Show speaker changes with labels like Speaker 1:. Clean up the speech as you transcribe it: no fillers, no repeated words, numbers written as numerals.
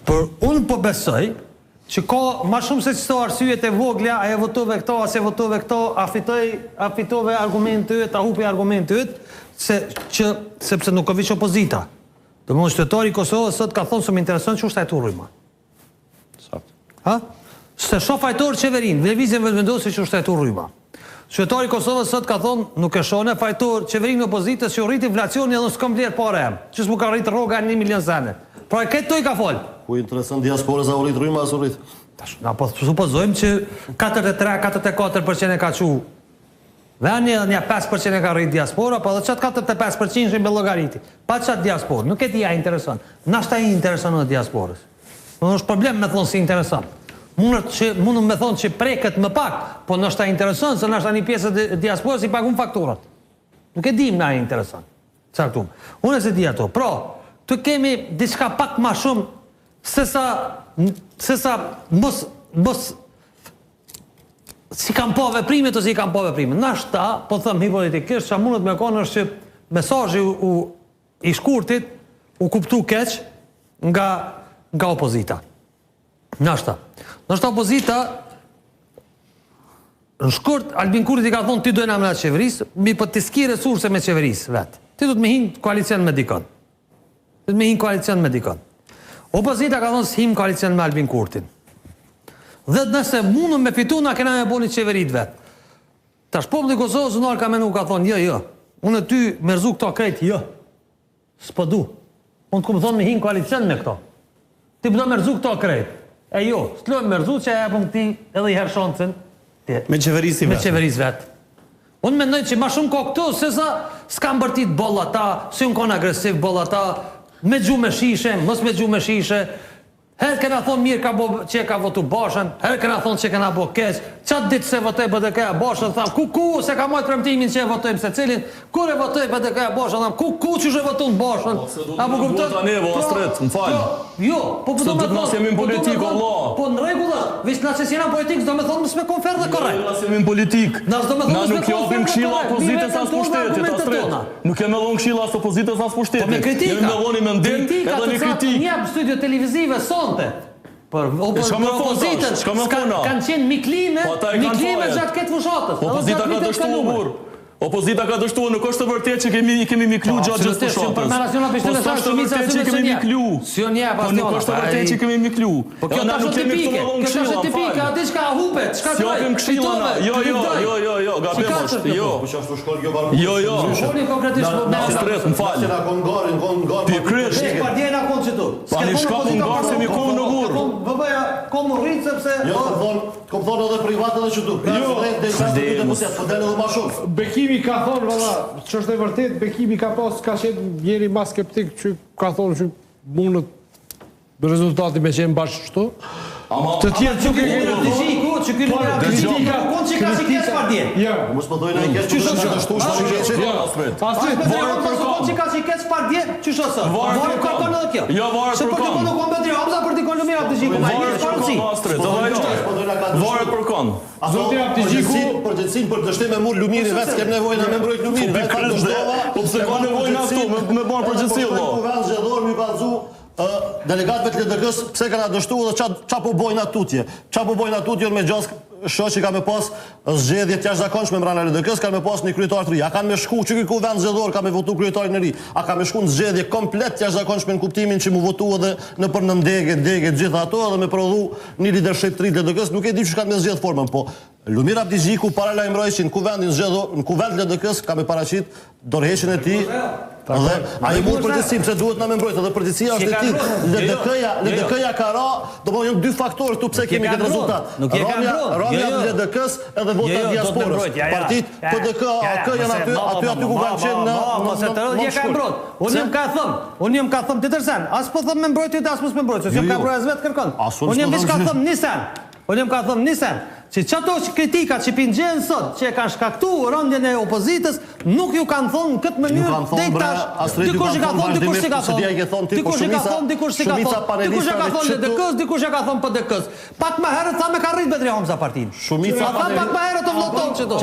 Speaker 1: Por unë po besoj që ka ma shumë se qëto arsyet e vogla, a e votove këto, a s'e votove këto, a fitoi, a fitove argumenti yt, a hupi argumenti yt, se që sepse nuk o veç opozita. Domethënë qytetari i Kosovës sot ka thonë se më intereson që është trajtu rryma.
Speaker 2: Saktë.
Speaker 1: Ha? S'e shoh fajtor qeverinë, Lëvizjen Vetëvendosje që është trajtu rryma. Qytetari i Kosovës sot ka thonë, nuk e shoh unë fajtor qeverinë opozitës që u rrit inflacioni edhe s'kam blerë pare em, që s'mu ka rrit rroga 1 milion sene. Pra këto i ka fol.
Speaker 3: Ku i intereson diasporës a u rrit rryma a s'u rrit?
Speaker 1: Tash na po supozojmë që 43 44% e ka çu Vendi edhe nja 5% e ka rrit diaspora, po edhe qatë 45% me llogariti. Pa qatë diasporë, nuk e di a intereson. Nashta i intereson edhe diasporës. Nuk është problem me thonë si intereson. Mundet që mundëm me thonë që preket më pak, po ndoshta intereson se ndoshta një pjesë e diasporës i pagun fakturat. Nuk e dim na i intereson. Caktum. Unë se di ato. Pra, të kemi diçka pak ma shumë se sa se sa mos mos si kam pa veprimet ose i kam pa veprimet. Nashta, po them hipotetikisht, çka mundet me konë është që mesazhi u i shkurtit u kuptu keq nga nga opozita. Nashta. Nashta opozita në shkurt Albin Kurtit i ka thonë ti dojna me na qeveris, mi po ti s'ki resurse me qeveris vet. Ti do të me hin koalicion me dikon. Do të me hin koalicion me dikon. Opozita ka thonë s'him koalicion me Albin Kurtin. Dhe nëse mundëm me fitu, na kena me bo një qeveri të vet. Tash populli i Kosovës unar ka menu ka thonë, jo, jo, unë e ty me rrëzu këto krejt, jo. S'po du. Unë të kum thonë me hin koalicion me këto. Ti po do me rrëzu këto krejt. E jo, s'lojmë me rrëzu që e jepëm ti edhe i herë shancin.
Speaker 2: Me qeverisi
Speaker 1: vetë. Me qeveris vetë. Unë mendoj që ma shumë ka këtu, se sa s'kam bërtit boll ata, si unë konë agresiv boll ata, me gju me shishe, mos me gju me shishe, Herë kena thonë mirë ka bo që e ka votu Bashën, herë kena thonë që kena bo keq, qatë ditë se votoi PDK-ja Bashën, tham ku ku se ka majtë premtimin që e votojmë secilin, kur e votoi PDK-ja Bashën, tham ku ku që e voton Bashën,
Speaker 2: a po kupton? Tani, po Astrit, më fal.
Speaker 1: Jo, po po do
Speaker 2: me thonë, jemi në po politikë, o vlla.
Speaker 1: Po në rregull është, veç na që s'jena në politikë, s'do me thonë mos me kon fer dhe korrekt.
Speaker 2: Jo, na s'jemi në politikë.
Speaker 1: Na s'do me thonë mos me
Speaker 2: kon fer
Speaker 1: dhe
Speaker 2: korrekt. Na nuk japim këshilla opozitës as pushtetit, Astrit. Nuk jemi me dhonë këshilla as opozitës as pushtetit.
Speaker 1: Po me kritika.
Speaker 2: Jemi me dhonë një mendim
Speaker 1: kritika
Speaker 2: edhe një kritikë.
Speaker 1: Kritika të studio televizive sonte. Për, o, për,
Speaker 2: për
Speaker 1: opozitën, kanë qenë miklime,
Speaker 2: po
Speaker 1: miklime gjatë këtë fushatës.
Speaker 2: Opozita ka dështuar burr. Opozita ka dështuar, nuk është e vërtetë që kemi i kemi miklu
Speaker 1: po,
Speaker 2: gjatë gjithë fushatës.
Speaker 1: Po
Speaker 2: s'është e vërtetë që kemi miklu.
Speaker 1: Si unë jep
Speaker 2: Po nuk është e vërtetë që kemi miklu.
Speaker 1: Po kjo tash është tipike, kjo tash është tipike, aty çka hupet, çka
Speaker 2: të japim këshilla na. Jo, jo, jo, jo, jo, gabim është. Jo.
Speaker 3: Po çfarë shkon kjo barbu?
Speaker 2: Jo, jo.
Speaker 1: Foli konkretisht po
Speaker 2: me Astrit, më fal.
Speaker 3: Se na kon garë, kon garë.
Speaker 2: Pikërisht.
Speaker 1: Ne pardje na kon çtu.
Speaker 2: Pa një shka kon garë se mi kon në burr.
Speaker 1: VV-ja ko më rrit sepse
Speaker 3: Jo, po thon, kom thon edhe privat edhe çtu.
Speaker 2: Jo,
Speaker 3: 50 deri 62 deputet, po del edhe më shumë.
Speaker 4: Bekimi ka thonë valla, që është e vërtet, Bekimi ka pas ka qenë njeri ma skeptik që ka thonë që mundet Rezultati me qenë bash kështu. Të tjerë
Speaker 1: që ky në Abdixhiku, që ky në Abdixhiku, ku që ka si keq pardje.
Speaker 4: Jo.
Speaker 3: Mos po dojnë ai keq, qysh është ashtu,
Speaker 2: është
Speaker 3: keq.
Speaker 2: Jo, Astrit.
Speaker 1: Astrit, varet për kon që ka si keq pardje, qysh është sot. Varet për kon edhe kjo.
Speaker 2: Jo, varet
Speaker 1: për kon. Se për dikon nuk kon Bedri Hamza, për dikon Lumir Abdixhiku, ma mirë s'ka rëndësi.
Speaker 2: Astrit, varet për kon.
Speaker 4: Zoti Abdixhiku
Speaker 3: përgjegjësinë për dështim e mur Lumiri vetë, s'kem nevojë na me mbrojt Lumirin, vetë ka dështova.
Speaker 2: Po pse ka nevojë na këtu me me marr përgjegjësi
Speaker 3: vëlla? Po kuvend zgjedhor mi kallzu delegatëve të LDK-s pse kanë dështu dhe ça ça po bojnë tutje. Ça po bojnë tutje me gjasë shoh që ka me pas zgjedhje të jashtëzakonshme mbrana LDK-s, ka me pas një kryetar të ri. A kanë me shku që ky kuvend zgjedhor ka me votu kryetarin e ri? A ka me shku në zgjedhje komplet të jashtëzakonshme në kuptimin që mu votu edhe nëpër nëndege, dege, gjitha ato edhe me prodhu një leadership të ri të LDK-s, nuk e di qysh kanë me zgjedh formën, po Lumir Abdixhiku paralajmëroi që në kuvendin zgjedhor, në kuvend të LDK-s ka me paraqit dorëheqjen e tij dhe ai mur përgjegjësinë pse duhet na me mbrojt edhe përgjegjësia është e tij. LDK-ja, LDK-ja ka ra, domethënë janë dy faktorë këtu pse kemi këtë rezultat. Ramja, ramja e LDK-s edhe vota e diasporës. Partitë PDK, AAK janë aty, aty aty ku kanë qenë në
Speaker 1: në në shkurt. Unë jam ka thënë, unë jam ka thënë tjetër sen, as po them me mbrojtje as mos me mbrojtje, s'jam ka mbrojtje as vetë kërkon. Unë jam veç ka thënë një sen. Unë jam ka thënë një sen, që qato që kritika që pin gjenë sot, që e kanë shkaktu rëndjen e opozitës, nuk ju kanë thonë në këtë mënyrë deri tash. Dikush i ka thonë, dikush s'i ka thonë. Dikush i ka thonë, dikush s'i ka thonë. Dikush e ka thonë LDK-s, dikush e ka thonë PDK-s. Pak më herët tha me ka rrit Bedri Hamza partinë.
Speaker 3: Shumica
Speaker 1: A tha pak më herët të vëllot tonë që do.